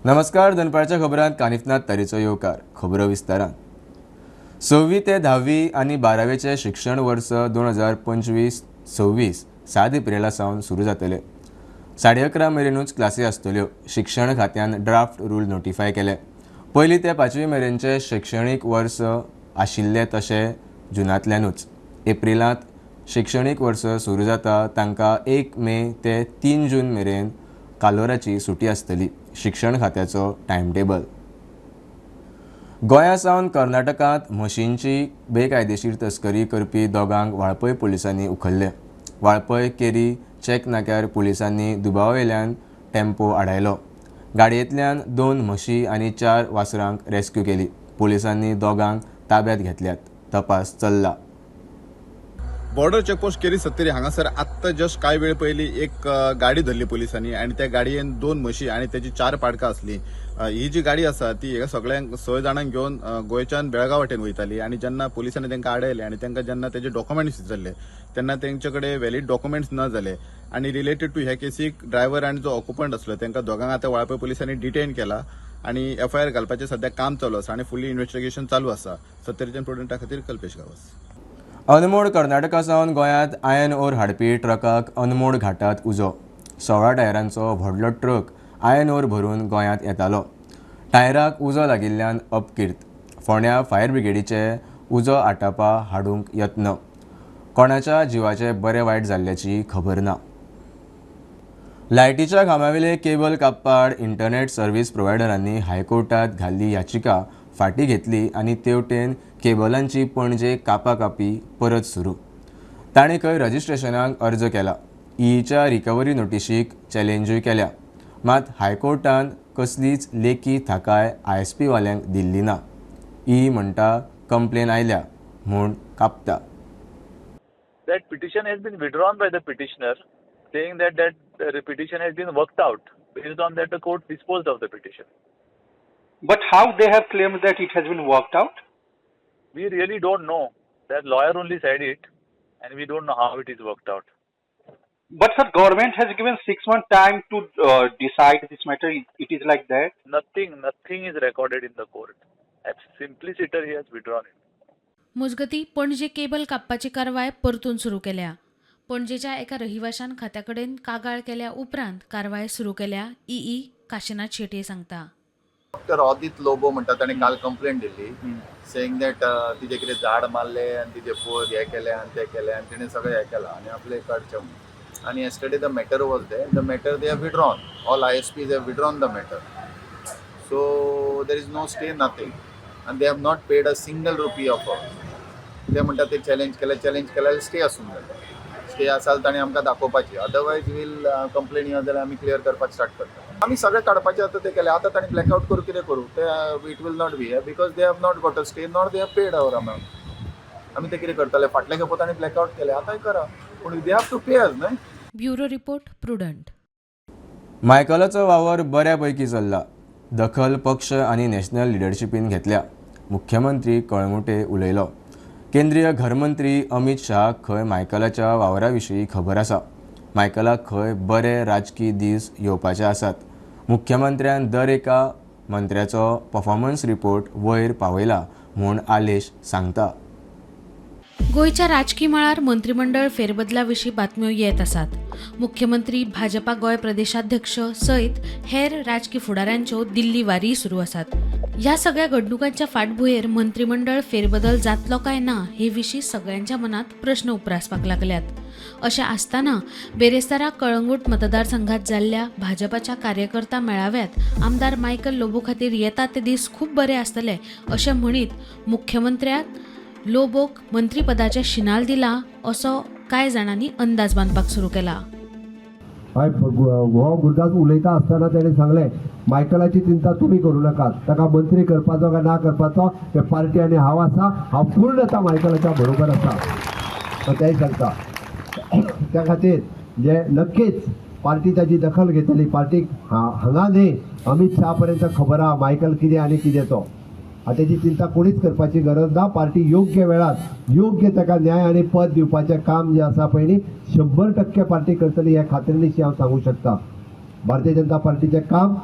नमस्कार, दनपारच्या खबरांत कानिफनाथ तारीचो येवकार. खबरो विस्तारान. 6वी ते 10वी आनी 12वेचें शिक्षण वर्स 2025-26 7 एप्रिला सावन सुरू जातले. 11:30 मेरेनूच क्लासी आसतल्यो. शिक्षण खात्यान ड्राफ्ट रूल नोटिफाय केले. पयली ते 5वी मेरेनचें शिक्षणीक वर्स आशिल्लें तशें जुनांतल्यानूच. एप्रिलांत शिक्षणीक वर्स सुरू जाता तांकां 1 मे ते 3 जून मेरेन कालोराची सुटी आसतली. शिक्षण खात्याचो टायमटेबल. गोंया सावन कर्नाटकांत म्हशींची बेकायदेशीर तस्करी करपी दोगांक वाळपय पुलिसांनी उखल्ले. वाळपय केरी चेक नाक्यार पुलिसांनी दुबावावेल्यान टेम्पो आडायलो. गाडयेंतल्यान 2 म्हशी आनी 4 वासरांक रेस्क्यू केली. पुलिसांनी दोगांक ताब्यात घेतल्यात. तपास चल्ला. बॉर्डर चेकपोस्ट केरी सत्तरी हांगासर आत्तां जस्ट कांय वेळ पयलीं एक गाडी धरली पुलिसांनी आनी त्या गाडयेन 2 म्हशी आनी तेजी 4 पाडकां आसली. ही जी गाडी आसा ती हेका सगळ्यांक 6 जाणांक घेवन गोंयच्यान बेळगांव वाटेन वयताली आनी जेन्ना पुलिसांनी तांकां आडयले आनी तांकां जेन्ना तेजे डॉक्युमेंट्स विचारले तेन्ना तेंचे कडेन व्हॅलीड डॉक्युमेंट्स न जाले आनी रिलेटेड टू ह्या केसीक ड्रायव्हर आनी जो ऑक्युपंट आसलो तांकां दोगांक आतां वाळपय पुलिसांनी डिटेन केला आनी एफआयआर घालपाचें सद्या काम चालू आसा आनी फुडली इन्व्हेस्टिगेशन चालू आसा. सत्तरीच्यान प्रुडंटा खातीर कल्पेश गांवस. अनमोड कर्नाटका सावन गोंयांत आयर्न ओर हाडपी ट्रकाक अनमोड घाटात उजो. 16 टायरांचो व्हडलो ट्रक आयर्न ओर भरून गोंयांत येतालो. टायराक उजो लागिल्ल्यान अपकीर्त. फोंड्या फायर ब्रिगेडीचे उजो आटापा हाडूंक यत्न. कोणाच्या जिवाचे बरे वायट जाल्ल्याची खबर ना. लायटीच्या खांब्यावेले केबल कापपाड इंटरनेट सर्व्हिस प्रोवायडरांनी हायकोर्टात घाल्ली याचिका फाटी घेतली आनी तेवटेन केबलांची पणजे कापाकापी परत सुरू. ताणें खंय रजिस्ट्रेशनाक अर्ज केला. ईईच्या रिकव्हरी नोटिशीक चॅलेंजूय केल्या. मात हायकोर्टान कसलीच लेखी थाकाय ISP वाल्यांक दिल्ली ना. ई म्हणटा कंप्लेन आयल्या म्हूण कापता. That petition has been withdrawn by the petitioner, saying that that petition has been worked out. Based on that, the court disposed of the petition. But how they have claimed that it has been worked out? We really don't know. That lawyer only said it, and we don't know how it is worked out. But sir, government has given 6 months time to decide this matter. It is like that? Nothing is recorded in the court. At simpliciter, he has withdrawn it. मजगती Panaji cable कापपाची कारवाय परतून सुरू केल्या. पणजेच्या एका रहिवाशान खात्याकडेन कागाळ केल्या उपरांत कारवाय सुरू केल्या. ईई काशिनाथ शेटये सांगता. डॉक्टर ऑदित लोबो म्हणटा ताणें काल कंप्लेंट दिल्ली सेईंग that तिजे कितें झाड मारलें आनी तिजे पोर हें केलें आनी तें केलें आनी तिणें सगळें हें केलां आनी आपलें काडचें म्हणून. आनी yesterday the matter was there, the matter they have withdrawn, all ISPs have withdrawn the matter, so there is no stay, nothing, आनी they have not paid a single rupee of our. ते म्हणटा ते challenge केलें, challenge केल्यार stay आसूंक जाय. Stay आसा ताणें आमकां दाखोवपाची, अदरवायज वील कंप्लेन येता जाल्यार आमी क्लियर करपाक स्टार्ट करता. आमी सगळें काडपाचें आतां तें केलें. आतां ताणें ब्लॅकआवट करूं कितें करूं ते it will not be because they have not got a stay nor they have paid our amount. आमी ते कितें करतले? फाटले खेपो ताणें ब्लॅकआवट केलें, आतांय करा, पूण they have to pay us न्हय. Bureau report, Prudent. मायकलाचो वावर बऱ्या पैकी चल्ला. दखल पक्ष आनी नॅशनल लिडरशिपीन घेतल्या. मुख्यमंत्री कळंगुटे उलयलो. केंद्रीय घरमंत्री अमित शाह खंय मायकलाच्या वावरा विशीं खबर आसा. मायकलाक खंय बरे राजकी दीस येवपाचे आसात. मुख्यमंत्र्यान दर एका मंत्र्याचो परफॉर्मन्स रिपोर्ट वयर पावयला म्हूण आलेश सांगता. गोंयच्या राजकी मळार मंत्रिमंडळ फेरबदला विशीं बातम्यो येत आसात. मुख्यमंत्री, भाजपा गोंय प्रदेशाध्यक्ष सयत हेर राजकी फुडाऱ्यांच्यो दिल्ली वारी सुरू आसात. ह्या सगळ्या घडणुकांच्या फाटभुंयेर मंत्रिमंडळ फेरबदल जातलो काय ना हे विशीं सगळ्यांच्या मनात प्रश्न उप्रासपाक लागल्यात. अशें आसतना बेरेस्तारा कळंगूट मतदारसंघात जाल्ल्या भाजपाच्या कार्यकर्ता मेळाव्यात आमदार मायकल लोबो खातीर येता ते दीस खूब बरे आसतले अशें म्हणीत मुख्यमंत्र्यान लोबोक मंत्रीपदाचें शिनाल दिला असो कांय जाणांनी अंदाज बांदपाक सुरू केला. हय, हो गुरुदास उलयता आसतना तेणें सांगलें मायकलाची चिंता तुमी करूं नाकात, ताका मंत्री करपाचो काय ना करपाचो ते पार्टी आनी हांव आसा, हांव पूर्णता मायकलाच्या बरोबर आसा तेंय सांगता. त्या खातीर जे नक्कीच पार्टी ताजी दखल घेतली. पार्टीक हांगा न्ही अमित शाह पर्यंत खबर आहा मायकल कितें आनी कितें तो. तेजी चिंता कोणीच करपाची गरज ना. पार्टी योग्य वेळार योग्य ताका न्याय आनी पद दिवपाचें काम जें आसा पळय न्ही 100% पार्टी करतली हे खात्रीनिशी हांव सांगूं शकता. भारतीय जनता पार्टीचें काम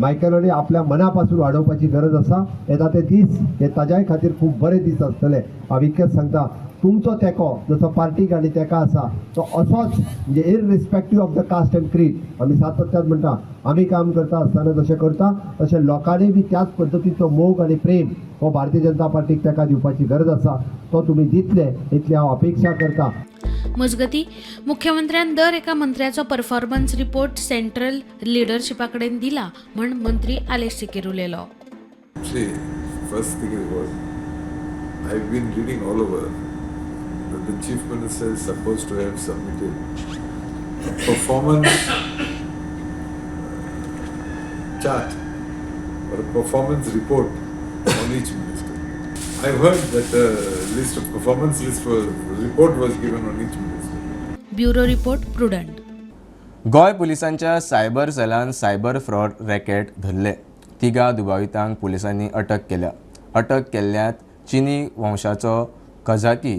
मायकलांनी आपल्या मना पासून वाडोवपाची गरज आसा. येता ते दीस हे ताज्याय खातीर खूब बरे दीस आसतले. हांव इतकेंच सांगता, तुमचो तेंको जसो पार्टीक आनी तेका आसा तो असोच, म्हणजे irrespective of the caste and creed, आमी सातत्यान म्हणटा, आमी काम करता आसतना जशें करता तशें लोकांनी बी त्याच पद्दतीचो मोग आनी प्रेम हो भारतीय जनता पार्टीक तेका दिवपाची गरज आसा. तो तुमी दितले इतली हांव अपेक्षा करता. मजगती, मुख्यमंत्र्यान दर एका मंत्र्याचो परफॉर्मन्स रिपोर्ट सेंट्रल लिडरशिपा कडेन दिला म्हण मंत्री आलेश सिकेर उलयलो. See, first thing is what I've been reading all over that the chief minister is supposed to have submitted a performance chart or a performance report on each minister. I've heard that the list of performance list for report was given on each minister. Bureau report, Prudent. Goa पुलिसांच्या cyber सेलान cyber fraud racket धरले. तिगा दुबावितांक पुलिसांनी अटक केल्या. अटक केल्ल्यांत चिनी वंशाचो कझाकी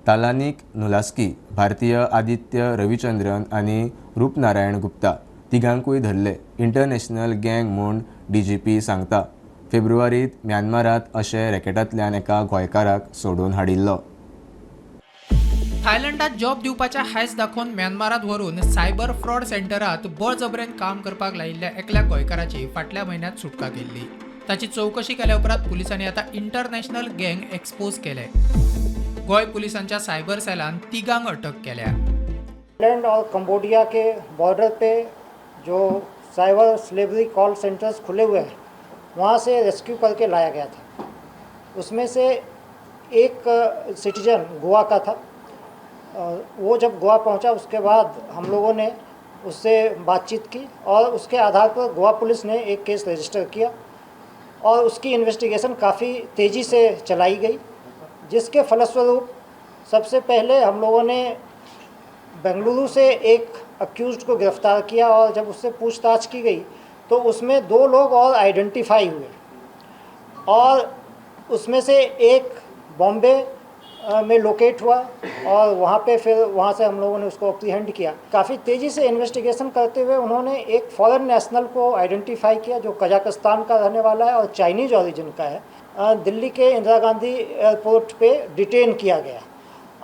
तालानिक नुलास्की, भारतीय आदित्य रविचंद्रन आनी रुपनारायण गुप्ता. तिगांकूय धरले. इंटरनॅशनल गँग म्हूण डीजीपी सांगता. फेब्रुवारीत म्यानमारात अशे रॅकेटांतल्यान एका गोंयकाराक सोडून हाडिल्लो. थायलंडात जॉब दिवपाच्या हायस दाखोवन म्यानमारात व्हरून सायबर फ्रॉड सेंटरात बळजबरेन काम करपाक लायिल्ल्या एकल्या गोंयकाराची फाटल्या म्हयन्यात सुटका केल्ली. ताची चवकशी केल्या उपरांत पुलिसांनी आतां इंटरनॅशनल गँग एक्सपोज केले. गोंय पुलिसांच्या सायबर सेलान तिगांक अटक केल्या. थाईलैंड और कंबोडिया के बॉर्डर पे जो साइबर स्लेवरी कॉल सेंटर्स खुले हुए हैं, वहाँ से रेस्क्यू करके लाया गया था. उसमें से एक सिटीजन गोवा का था. वो जब गोवा पहुंचा, उसके बाद हम लोगों ने उससे बातचीत की और उसके आधार पर गोवा पुलिस ने एक केस रजिस्टर किया और उसकी इन्वेस्टिगेशन काफ़ी तेज़ी से चलाई गई, जिसके फलस्वरूप सबसे पहले हम लोगों ने बेंगलुरु से एक अक्यूज़्ड को गिरफ्तार किया और जब उससे पूछताछ की गई तो उसमें दो लोग और आइडेंटिफाई हुए और उसमें से एक बॉम्बे में लोकेट हुआ और वहाँ पे फिर वहाँ से हम लोगों ने उसको अप्रीहेंड किया. काफ़ी तेज़ी से इन्वेस्टिगेशन करते हुए उन्होंने एक फॉरेन नेशनल को आइडेंटिफाई किया, जो कजाकिस्तान का रहने वाला है और चाइनीज ओरिजिन का है. दिल्ली के इंदिरा गांधी एयरपोर्ट पे डिटेन किया गया.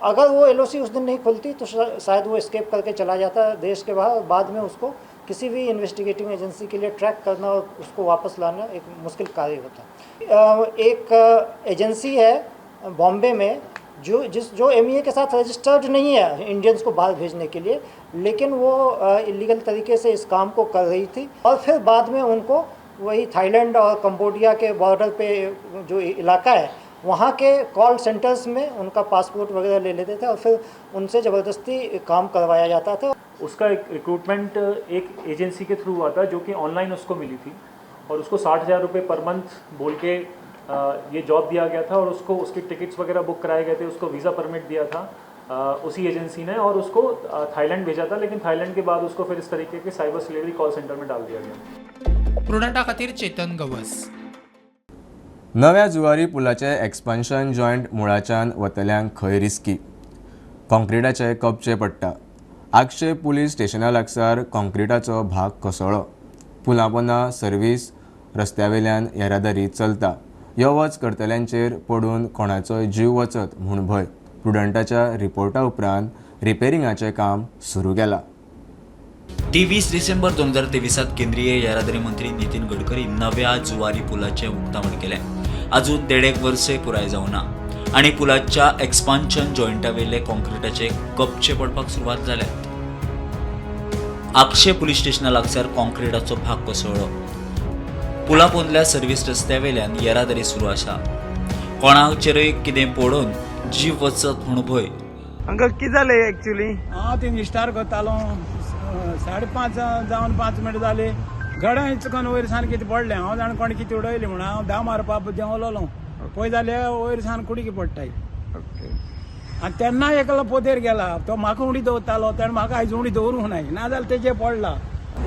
अगर वो एलओसी उस दिन नहीं खुलती तो शायद वो एस्केप करके चला जाता देश के बाहर और बाद में उसको किसी भी इन्वेस्टिगेटिंग एजेंसी के लिए ट्रैक करना और उसको वापस लाना एक मुश्किल कार्य होता. एक एजेंसी है बॉम्बे में, जो एमईए के साथ रजिस्टर्ड नहीं है इंडियंस को बाहर भेजने के लिए, लेकिन वो इलीगल तरीके से इस काम को कर रही थी और फिर बाद में उनको वही थाईलैंड और कंबोडिया के बॉर्डर पे जो इलाका है, वहाँ के कॉल सेंटर्स में उनका पासपोर्ट वगैरह ले लेते थे और फिर उनसे ज़बरदस्ती काम करवाया जाता था. उसका एक रिक्रूटमेंट एक एजेंसी के थ्रू हुआ था, जो कि ऑनलाइन उसको मिली थी और उसको 60,000 रुपये पर मंथ बोल के ये जॉब दिया गया था और उसको उसके टिकट्स वगैरह बुक कराए गए थे. उसको वीज़ा परमिट दिया था उसी एजेंसी ने और उसको थाईलैंड भेजा था, लेकिन थाईलैंड के बाद उसको फिर इस तरीके K cyber slavery call centre में डाल दिया गया. प्रुडंटा खातीर चेतन गवस. नव्या जुवारी पुलाचे एक्सपान्शन जॉयंट मुळाच्यान वतल्यांक खंय रिस्की. कॉन्क्रिटाचे कपचे पडटा. आगशे पुलीस स्टेशना लागसार कॉन्क्रिटाचो भाग कोसळ्ळो. पुलापोना सर्वीस रस्त्यावेल्यान येरादारी चलता. यो वच करतल्यांचेर पडून कोणाचोय जीव वचत म्हूण भंय. प्रुडंटाच्या रिपोर्टा उपरांत रिपेरिंगाचें काम सुरू केलां. 23 डिसेंबर 2023त केंद्रीय येरादारी मंत्री नितीन गडकरी नव्या जुवारी पुलाचें उक्तावण केलें. अजून देडेक वर्सय पुराय जावना आनी पुलाच्या एक्सपान्शन जॉयंटावेले कॉन्क्रिटाचे कपचे पडपाक सुरवात जाल्यात. आगशे पुलीस स्टेशना लागसार कॉन्क्रिटाचो भाग कोसळ्ळो. पुला पोंदल्या सर्व्हिस रस्त्यावेल्यान येरादारी सुरू आसा. कोणाचेरूय कितें पडून जीव वचत म्हूण भंय. अंकल, कितें जालें एक्चुली? हांव ती इश्टार करतालो. 5:30 जावन 5 मिनटां जाली. गड्या चुकून वयर सान कितें पडलें. हांव जाणा कोण कितें उडयलें म्हणून हांव धांव मारपा देंवलोलो. पळय जाल्यार वयर सान कुडकी पडटाय आनी तेन्ना एकलो पोतेर गेला. तो म्हाका उडी दवरतालो. तेणें म्हाका आयज उडी दवरूंक नाय, नाजाल्यार तेजे पडला.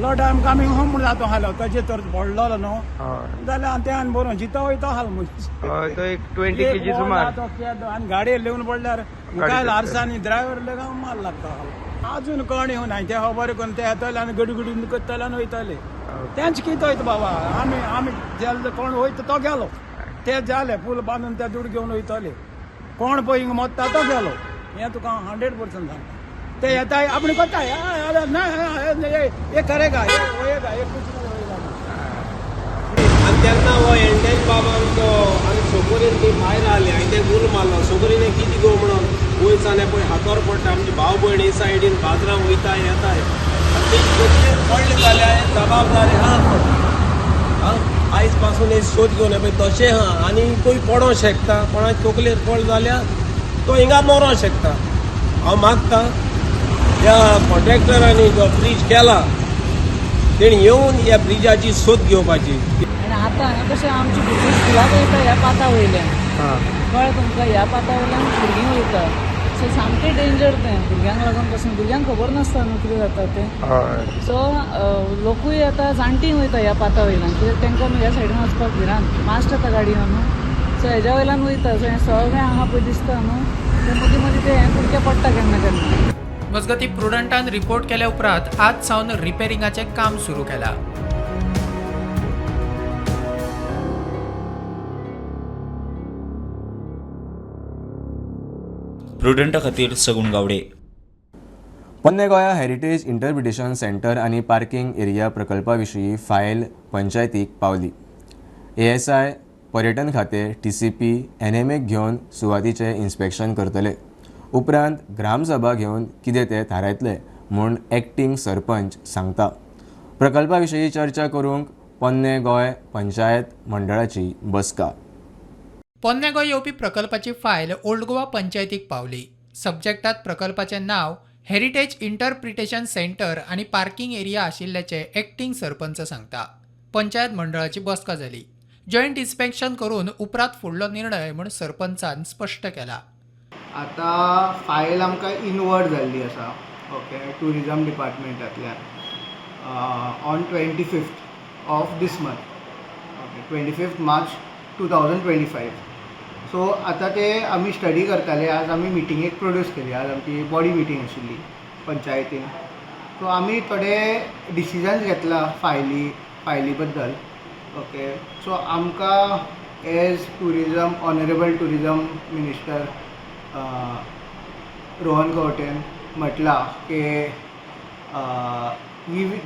Lot I am coming home म्हूण जातो हालो. तशें तर पडलोलो न्हू जाल्यार तें आनी बरो जितो वयतो हाल मनीस. हय, तो एक 20 केजी सुमार. आनी गाडयेर लेवन पडल्यार मुखायल आरसानी ड्रायव्हर लेगीत मार लागता. अजून कोण येवना, ते खबर करून ते येतले आनी गडगडून करतले आनी वयतले. तेंच कितें वयता बाबा, आमी आमी जेल कोण वयता तो गेलो, ते जाले पूल बांदून ते दुड घेवन वयतले. कोण पळय हिंगा मरता तो गेलो, हें तुका 100% सांगता. ते येता आपण करता ना, हे करेगा हे होयेगा, हे कुछ नाही होयेगा. आनी तेन्ना हो एंडेल बाब आमचो आनी सोकोरीन ती भायर आसली आनी ते गुल मारलो. सोकोरीन कितें गो म्हणून वयर सावन पळय हातार पडटा. आमची भाव भयण हे सायडीन बाजारां वयता येताय, आनी तेजी तकलेर पडले जाल्यार जबाबदारी आहा. आयज पासून एक सोद घेवन पळय तशें आहा. आनी कोय पडोंक शकता, कोणाक तकलेर पडलो जाल्यार तो हिंगा मरोंक शकता. हांव मागता ह्या कॉन्ट्रॅक्टरांनी जो ब्रीज केला तेणी येवन ह्या ब्रिजाची सोद घेवपाची. आनी आतां हांगा कशें आमची भुरगीं स्कुलाक वयता ह्या पाता वयल्यान, कळ्ळें तुमकां, ह्या पाता वयल्यान भुरगीं वयता. सो सामकें डेंजर तें भुरग्यांक लागून पसून, भुरग्यांक खबर नासता न्हू कितें जाता तें. सो लोकूय आतां जाणटीं वयता ह्या पाता वयल्यान, कित्याक तांकां न्हू ह्या सायडीन वचपाक भिरांत, मास्ट येता गाडी न्हू. सो हेज्या वयल्यान वयता. सो हें सगळें हांगा पळय दिसता न्हू, तें मदीं मदीं तें हें कुडके पडटा केन्ना केन्ना. मजगतीं प्रुडंटान रिपोर्ट केल्या उपरांत आज सावन रिपेरिंगाचें काम सुरू केलां. प्रुडंटा खातीर सगुण गावडे. पोन्ने गोंया हेरिटेज इंटरप्रिटेशन सेंटर आनी पार्किंग एरिया प्रकल्पा विशीं फायल पंचायतीक पावली. एएसआय, पर्यटन खातें, टीसीपी, एनएमएक घेवन सुवातीचें इन्स्पेक्शन करतले. उपरांत ग्रामसभा घेवन कितें तें थारायतले म्हूण एक्टिंग सरपंच सांगता. प्रकल्पा विशीं चर्चा करूंक पोन्ने गोंय पंचायत मंडळाची बसका. पोन्ने गोंय येवपी प्रकल्पाची फायल ओल्ड गोवा पंचायतीक पावली. सब्जेक्टात प्रकल्पाचें नांव हेरिटेज इंटरप्रिटेशन सेंटर आनी पार्किंग एरिया आशिल्ल्याचें एक्टिंग सरपंच सांगता. पंचायत मंडळाची बसका जाली. जॉयंट इन्स्पेक्शन करून उपरांत फुडलो निर्णय म्हूण सरपंचान स्पश्ट केला. आतां फायल आमकां इनवर्ड जाल्ली आसा, ओके, ट्युरिजम डिपार्टमेंटांतल्यान on 25th of this month, okay, 25th March 2025. So आतां ते आमी स्टडी करताले. आज आमी मिटिंगेक प्रोड्यूस केली. आज आमची बॉडी मिटींग आशिल्ली पंचायतीन. सो आमी थोडे डिसिजन्स घेतला फायली बद्दल, ओके. सो आमकां as tourism honourable tourism minister Rohan खंवटेन म्हटलां की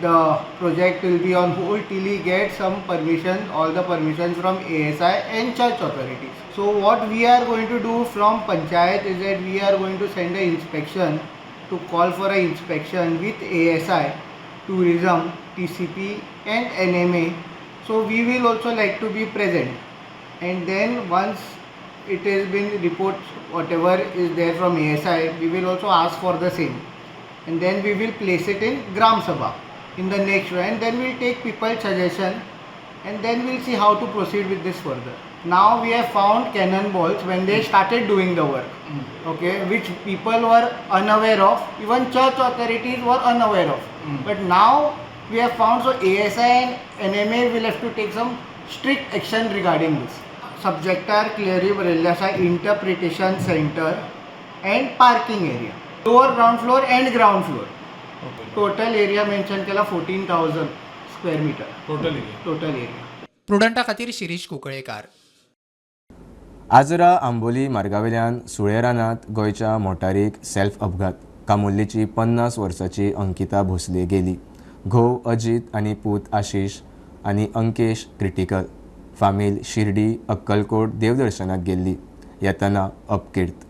the project will be on hold till he gets some permission, all the permissions from ASI and church authorities. So what we are going to do from panchayat is that we are going to send an inspection, to call for an inspection with ASI, tourism, TCP and NMA. So we will also like to be present, and then once it has been report whatever is there from ASI, we will also ask for the same, and then we will place it in Gram Sabha in the next one, and then we will take people's suggestion, and then we will see how to proceed with this further. Now we have found cannonballs when they started doing the work, okay, which people were unaware of, even church authorities were unaware of. But now we have found, so ASI and NMA will have to take some strict action regarding this. Subjectar clearly बरयल्लें आसा interpretation centre and parking area, lower ground floor and ground floor. Total area mention केला 14,000 square metre total area. प्रुडंटा खातीर शिरीष कुंकळेकार. आजरा आंबोली मार्गावेल्यान सुळे रानांत गोंयच्या मोटारीक self अपघात. कामुर्लीची 50 वर्सांची अंकिता भोसले गेली. घोव अजीत आनी पूत आशिष आनी अंकेश क्रिटिकल. फामील शिर्डी अक्कलकोट देवदर्शनाक गेल्ली. येतना अपकीर्त.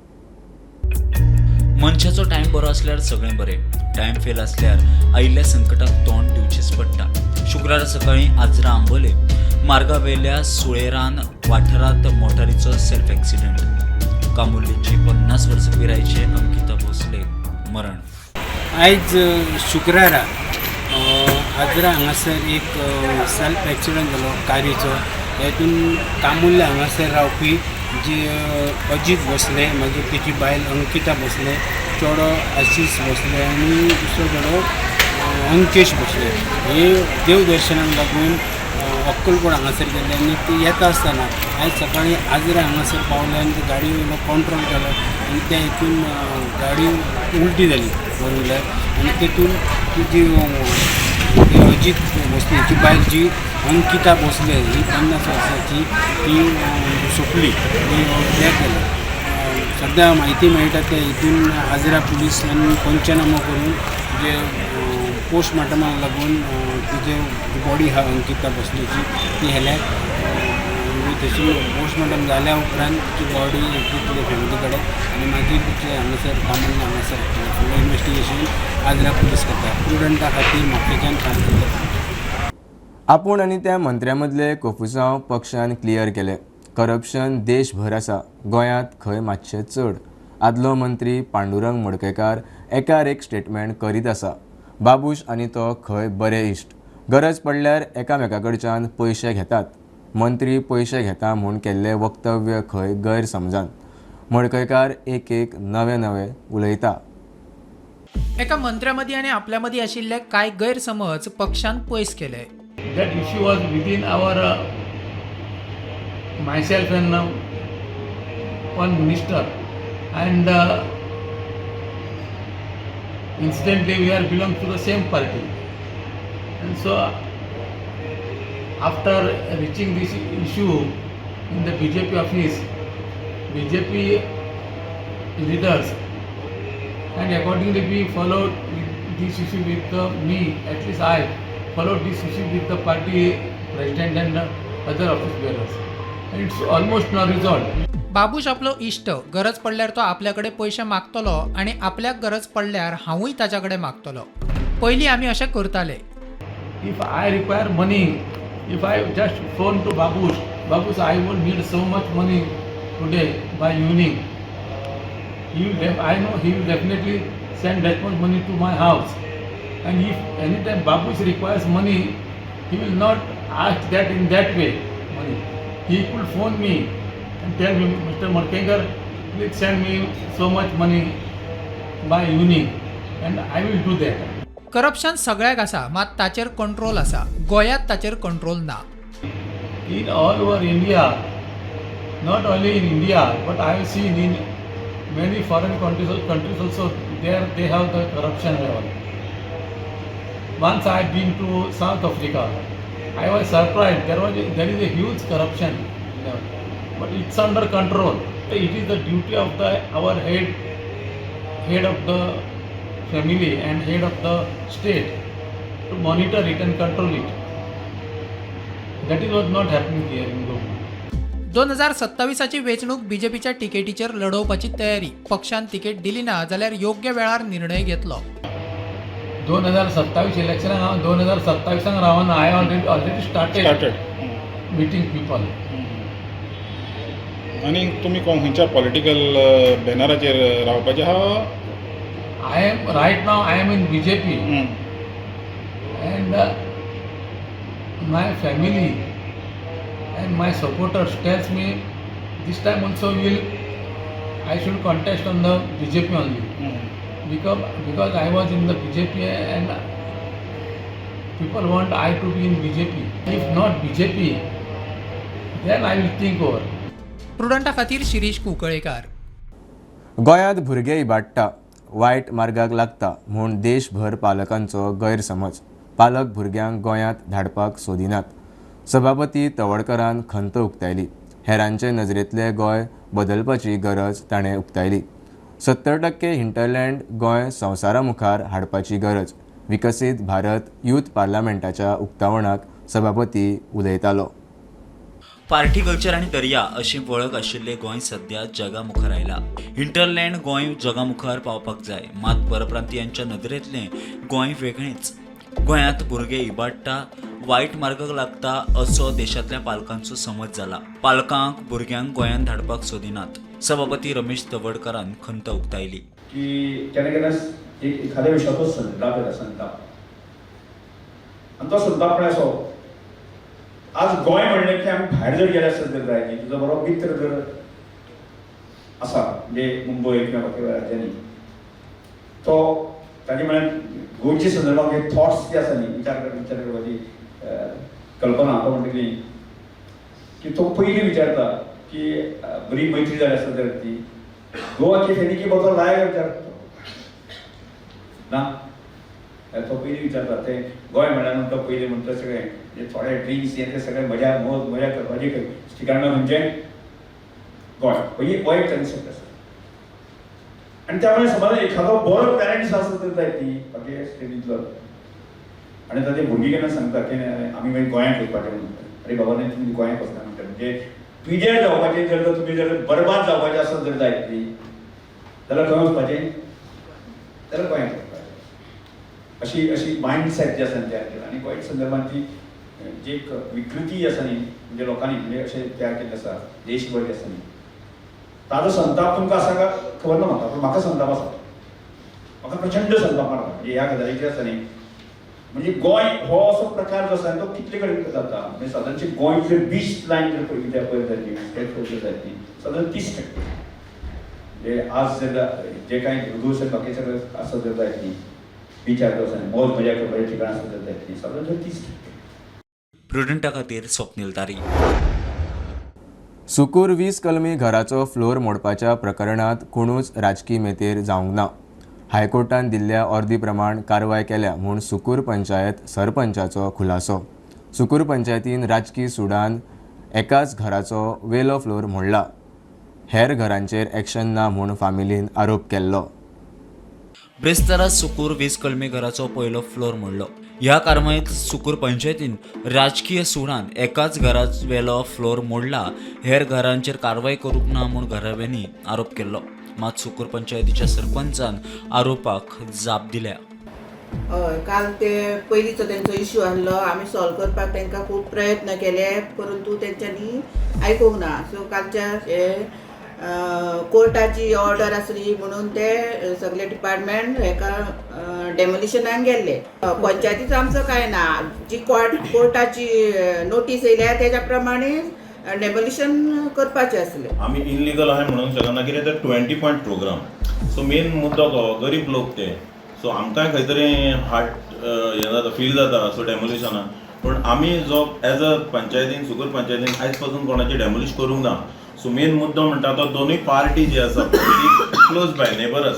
मनशाचो टायम बरो आसल्यार सगळें बरें, टायम फेल आसल्यार आयिल्ल्या संकटाक तोंड दिवचेंच पडटा. शुक्रारा सकाळीं आजरा आंबोले मार्गावेल्या सुळेरान वाठारांत मोटारीचो सेल्फ एक्सिडंट. कामुर्लीची 50 वर्सां पिरायेचे अंकिता भोसले मरण. आयज शुक्रारा आजरा हांगासर एक सेल्फ एक्सिडंट जालो कारीचो. हेतून कामुर्ले हांगासर रावपी जी अजीत भोसले, मागीर तेची बायल अंकिता भोसले, चेडो आशिष भोसले आनी दुसरो चेडो अंकेश भोसले हे देवदर्शनाक लागून अक्कलकोट हांगासर गेल्ले आनी ते येता आसतना आयज सकाळीं आजरा हांगासर पावले आनी ते गाडी वयलो कंट्रोल केलो आनी त्या हितून गाडी उलटी जाली फोर व्हिलर आनी तेतून ती जी अजीत भोसले हाची बायल जी अंकिता भोसले ही 50 वर्सांची ती सोंपली, ती डॅथ जाली. सद्या म्हायती मेळटा त्या हितून आजरा पुलिसान पंचनामो करून जे पोस्टमार्टमाक लागून तिचे बॉडी आहा अंकिता भोसलेची ती हेल्या तशी पोस्टमार्टम जाल्या उपरांत तिची बॉडी दितले फॅमिली कडेन आनी मागीर तिचे हांगासर कामून हांगासर फुडलें इन्वेस्टिगेशन आजरा पुलीस करता. प्रुडंटा खातीर म्हापशेंच्यान काम करता. आपूण आनी त्या मंत्र्या मदले कोफुसांव पक्षान क्लियर केले. करप्शन देशभर आसा, गोंयांत खंय मातशें चड. आदलो मंत्री पांडुरंग मडकयकार एकार एक स्टेटमेंट करीत आसा. बाबूश आनी तो खंय बरे इश्ट, गरज पडल्यार एकामेका कडच्यान पयशे घेतात. मंत्री पयशे घेता म्हूण केल्लें वक्तव्य खंय गैरसमजान. मडकयकार एक एक नवे नवे उलयता. एका मंत्र्या मदीं आनी आपल्या मदीं आशिल्ले कांय गैरसमज पक्षान पयस केले. That issue was within our myself and one minister, and incidentally we are belong to the same party, and so after reaching this issue in the BJP office, BJP leaders, and accordingly we followed this issue with me, at least I followed this issue with the party president and other office bearers, and it's almost now resolved. Babush आपलो इश्ट, गरज पडल्यार तो आपल्या कडेन पयशे मागतलो आनी आपल्याक गरज पडल्यार हांवूय ताच्या कडेन मागतलो. पयलीं आमी अशें करताले. If I require money, if I just phone to Babush, Babush, I will need so much money today by evening. I know he will definitely send that much money to my house. And if anytime Babush requires money, he will not ask that in that way money. He could phone me and tell me, Mr. Madkaikar, please send me so much money by evening, and I will do that. Corruption सगळ्याक आसा, मात ताचेर control आसा. गोंयांत ताचेर control ना. In all over India, not only in India, but I have seen in many foreign countries also, there they have the corruption level. Once I have been to South Africa, I was surprised there is a huge corruption level, but it's under control. It is the duty of our head of the family and head of the state to monitor it and control it. That is what not happening here in Goa. 2027 वेंचणूक बीजेपीच्या तिकेटीचेर लढोवपाची तयारी. पक्षान ticket दिली ना जाल्यार योग्य वेळार निर्णय घेतलो. 2027 इलेक्शनाक हांव 2027 रावना. I already started meeting people. आनी तुमी खंयच्या पॉलिटिकल बॅनराचेर रावपाचें आहा? I am right now I am in BJP, and my family and my supporters tells me this time also I should contest on the BJP only. Because I was in the BJP and people want I to be in BJP. If not BJP, then I will think over. प्रुडंटा खातीर शिरीष कुंकळेकार. गोंयांत भुरगे इबाडटा, वायट मार्गाक लागता म्हूण देशभर पालकांचो गैरसमज. पालक भुरग्यांक गोंयांत धाडपाक सोदिनात. सभापती तवडकरान खंत उक्तायली. हेरांचे नजरेंतले गोंय बदलपाची गरज ताणें उक्तायली. 70% हिंटरलँड गोंय संवसारा मुखार हाडपाची गरज. विकसीत भारत यूथ पार्लमेंटाच्या उक्तावणाक सभापती उलयतालो. पार्टी कल्चर आनी दर्या अशी वळख आशिल्लें गोंय सद्या जगा मुखार आयला. हिंटरलँड गोंय जगा मुखार पावपाक जाय, मात परप्रांतीयांच्या नदरेंतलें गोंय वेगळेंच. गोंयांत भुरगे इबाडटा, वायट मार्गाक लागता असो देशांतल्या पालकांचो समज जाला. पालकांक भुरग्यांक गोंयांत धाडपाक सोदिनात. सभापती रमेश तवडकरान खंत उक्तायली की केन्ना केन्ना एक एखाद्या विशयाचो संताप येता, संताप, आनी तो संताप म्हळ्यार असो, आज गोंय म्हणलें की आमी भायर जर गेले आसत जर जाय न्ही, तुजो बरो मित्र जर आसा म्हणजे मुंबय किंवा बाकी राज्यांनी, तो ताजे म्हळ्यार गोंयचे संदर्भात जे थॉट्स जे आसा न्ही, विचार करपाची कल्पना तो म्हणटा की तो पयलीं विचारता की बरी मैत्री जाली आसता जाल्यार ती गोवा की फेनी की बोतल लाय विचारता तो ना, तो पयलीं विचारता ते गोंय म्हळ्यार म्हणटा पयलीं म्हणटा सगळें जे थोडे ड्रिंक्स हे ते सगळे मजा मौज मजा करपाची ठिकाणां म्हणजे गोंय, पयलीं हो एक कन्सेप्ट आसा. आनी त्यामुळे समज एखादो बरो पॅरंट्स आसत तर जाय ती बाकी स्टेटींतलो आनी ताचे भुरगीं केन्ना सांगता की आमी मागीर गोंयांत वचपाचें म्हणून, अरे बाबा न्ही तुमी गोंयांत वचना म्हणटा, म्हणजे पिड्यार जावपाचें जर तर तुमी जर बरबाद जावपाचें आसत जर जायत ती जाल्यार खंय वचपाचें, जाल्यार गोंयांत वचपाचें. अशी अशी मायंडसेट जी आसा तयार केला. आनी गोंय संदर्भात ती जी एक विकृती आसा न्ही म्हणजे लोकांनी म्हणजे अशें तयार केल्लें आसा देशभर जे आसा न्ही, ताजो संताप तुमकां आसा काय खबर ना म्हाका, पूण म्हाका संताप आसा, म्हाका प्रचंड संताप मारता. म्हणजे ह्या गजालीचेर आसा न्ही, म्हणजे गोंय हो असो प्रकार जो आसा तो कितले कडेन जाता म्हणजे सादारणशे गोंय जर बीच लायन जर पळयली त्या पळय जाली पळयली जायत न्ही सादारण 30% म्हणजे आज जर जे कांय धुळगूस बाकी सगळें आसा जर जायत न्ही बिचार जो आसा मौज मजा करपाचें ठिकाण आसा जर जायत न्ही सादारण 30%. प्रुडंटा खातीर स्वप्नील तारी. सुकूर 20 कलमी घराचो फ्लोर मोडपाच्या प्रकरणांत कोणूच राजकी मेतेर जावंक ना. हायकोर्टान दिल्ल्या ऑर्दी प्रमाण कारवाय केल्या म्हूण सुकूर पंचायत सरपंचाचो खुलासो. सुकूर पंचायतीन राजकी सुडान एकाच घराचो वेलो फ्लोर मोडला, हेर घरांचेर एक्शन ना म्हूण फामिलीन आरोप केल्लो. ब्रेस्तारा सुकूर 20 कलमी घराचो पयलो फ्लोर मोडलो. ह्या कारवायेंत सुकूर पंचायतीन राजकीय सुडान एकाच घरावेलो फ्लोर मोडला, हेर घरांचेर कारवाय करूंक ना म्हूण घराब्यांनी आरोप केल्लो. मात सुकूर पंचायतीच्या सरपंचान आरोपाक जाप दिल्या. हय, काल ते पयलींचो तेंचो इश्यू आहलो, आमी सॉल्व करपाक तांकां खूब प्रयत्न केले परंतु तेंच्यांनी आयकूंक ना. सो कालच्या हे कोर्टाची ऑर्डर आसली म्हणून ते सगळे डिपार्टमेंट हेका डेमोलिशनाक गेल्ले. पंचायतीचो आमचो कांय ना, जी कोर्टाची नोटीस येयल्या तेज्या प्रमाणे डेमोलिशन करपाचें आसलें. आमी इनलिगल आहाय म्हणूंक शकना, कित्याक ते 20 पॉयंट प्रोग्राम. सो मेन मुद्दो तो गरीब लोक ते, सो आमकांय खंय तरी हार्ट हें जाता, फील जाता सो डेमोलिशनाक. पूण आमी जो एज अ पंचायतीन सुकूर पंचायतीन आयज पासून कोणाचें डेमोलिश करूंक ना. सो मेन मुद्दो म्हणटा तो दोनूय पार्टी जी आसा ती क्लोज बाय नेबरस,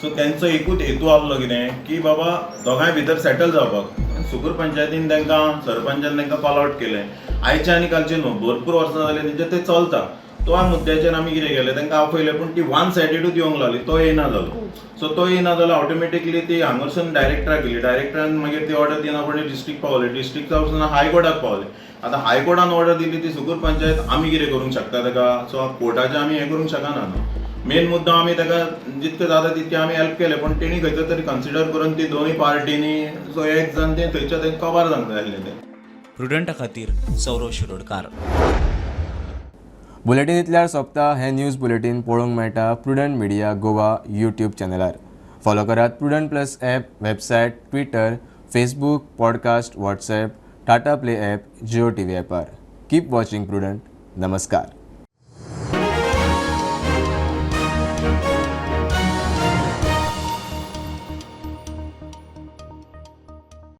सो तेंचो एकूच हेतू आहलो कितें की बाबा दोगांय भितर सेटल जावपाक. सुकूर पंचायतीन तांकां सरपंचान तांकां कॉल आवट केलें. आयचे आनी कालचे न्हू, भरपूर वर्सां जालीं तेंचे तें चलता. तो मुद्द्याचेर आमी कितें केलें तांकां आपयलें, पूण ती वन सायडीडूच येवंक लागली, तो येयना जालो. सो तो येयना जालो ऑटोमॅटिकली ती हांगासून डायरेक्टराक गेली, डायरेक्टरान मागीर ती ऑर्डर दिना फुडें डिस्ट्रिक्ट पावली, डिस्ट्रिक्टा वचून हायकोर्टाक पावले. आतां हायकोर्टान ऑर्डर दिली ती सुकूर पंचायत आमी कितें करूंक शकता ताका, सो कोर्टाचें आमी हें करूंक शकना न्हू. मेन मुद्दो आमी ताका जितकें जाता तितकें आमी हेल्प केलें, पूण तेणी खंयचो तरी कन्सिडर करून ती दोनूय पार्टींनी सो एक जावन तें थंयच्या थंय कबार जावंक जाय आसलें तें. प्रुडंटा खातीर सौरव शिरोडकार. बुलेटीन इतल्यार सोंपता. हें न्यूज बुलेटीन पळोवंक मेळटा प्रुडंट मिडिया गोवा यूट्यूब चॅनलार. फॉलो करात Prudent plus app, website, Twitter, Facebook, podcast, WhatsApp, Tata Play app, Jio TV ॲपार. Keep watching prudent. नमस्कार.